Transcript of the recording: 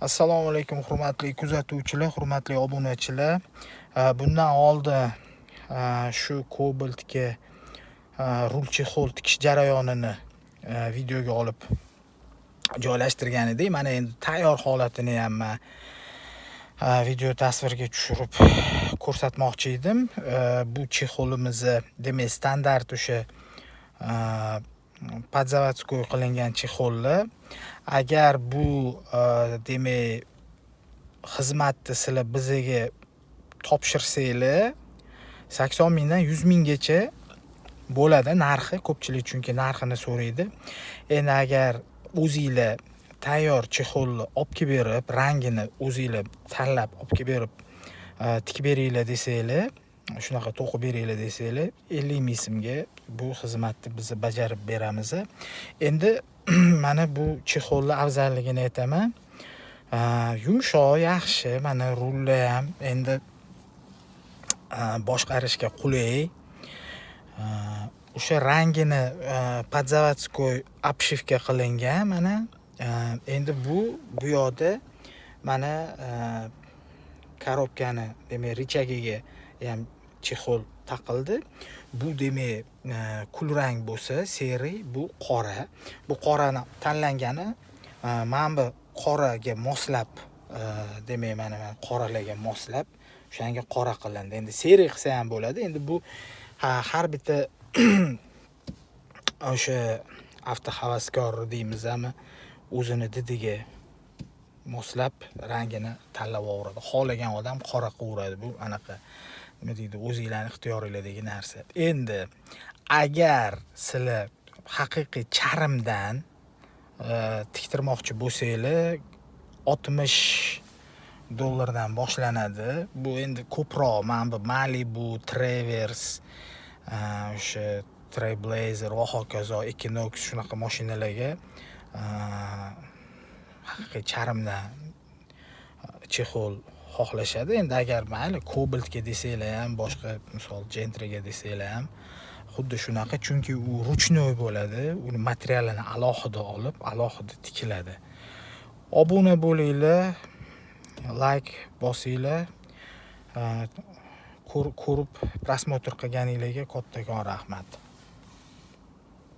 Assalomu alaykum, hurmatli kuzatuvchilar, hurmatli obunachilar. Bundan oldin shu Cobaltga rul чехол tikish jarayonini videoga olib joylashtirgan edik. Mana endi tayyor holatini ham man video tasvirga tushirib ko'rsatmoqchi edim. Bu чехол imizni, demak, standart o'sha под заводской qilingan чехол lar. Agar bu, demak, xizmatni sizlar bizaga topshirsanglar, 80 mingdan 100 minggacha bo'ladi narxi. Ko'pchilik chunki narxini so'raydi. Endi agar o'zinglar tayyor чехол ni olib kelib berib, rangini o'zinglar tanlab olib kelib berib, tikib beringlar desanglar, shunaqa to'qib beringlar desanglar, 50 ming so'mga bu xizmatni biz bajarib beramiz. Endi mana bu чехол ni afzalligini aytaman. Yumshoq, yaxshi, mana rulli ham endi boshqarishga qulay. O'sha rangini под заводской обшивка qilingan mana. Endi bu yoqda mana коробка ni, demak, рычаг iga ham чехол taqildi. Bu, demak, kulrang bo'lsa, серый, bu qora. Bu qorani tanlangani mana bu qoraga moslab, demak, mana qoralarga moslab o'shanga qora qilindi. Endi серый qilsa ham bo'ladi. Endi bu har bitta o'sha avtohavaskor deymizmi, o'zini didiga moslab rangini tanlab olaveradi. Xohlagan odam qora qilaveradi. Bu anaqa, nima deydi, o'zinglarni ixtiyoringlardagi narsa. Endi agar sizlar haqiqiy charmdan tiktirmoqchi bo'lsanglar, 60 dollardan boshlanadi. Bu endi ko'proq mana bu Malibu, Traverse, o'sha Trailblazer va hokazo, Equinox, shunaqa mashinalarga haqiqiy charmdan чехол xohlashadi. Endi agar mayli Cobaltga desanglar ham, boshqa, misol, Gentraga desanglar ham xuddi shunaqa, chunki u ручной bo'ladi. Uni materialini alohida olib, alohida tikiladi. Obuna bo'linglar, layk bosinglar. Ko'rib, просмотр qilganinglarga kattakon rahmat.